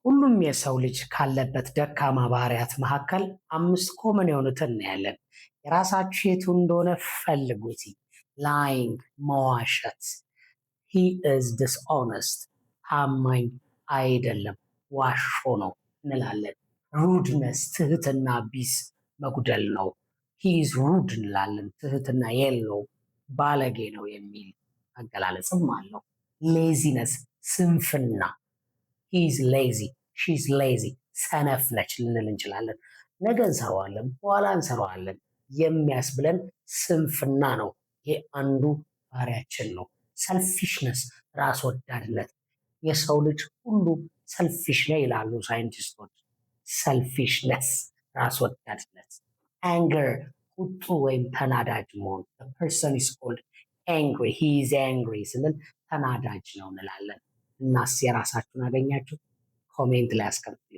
ሁሉም የሰው ልጅ ካለበት ደካማ ባህሪያት መካከል አምስት common የሆኑትን እናያለን። የራሳችሁ የቱ እንደሆነ ፈልጉት። Lying፣ መዋሸት። He is dishonest፣ ታማኝ አይደለም፣ ዋሾ ነው እንላለን። Rudeness፣ ትህትና ቢስ መጉደል ነው። He is rude እንላለን። ትህትና የለውም፣ ባለጌ ነው የሚል አገላለጽም አለው። Laziness፣ ስንፍና። He's lazy፣ she's lazy፣ ሰነፍ ነች ልንል እንችላለን። ነገ እንሰራዋለን፣ በኋላ እንሰራዋለን የሚያስብለን ስንፍና ነው። ይሄ አንዱ ባህሪያችን ነው። Selfishness፣ ራስ ወዳድነት። የሰው ልጅ ሁሉ selfish ነው ይላሉ ሳይንቲስቶች። Selfishness፣ ራስ ወዳድነት። Anger፣ ቁጡ ወይም ተናዳጅ መሆን። Person is called angry፣ he is angry ስንል ተናዳጅ ነው እንላለን። እናስ የራሳችሁን አገኛችሁ? Comment ላይ አስቀምጡ።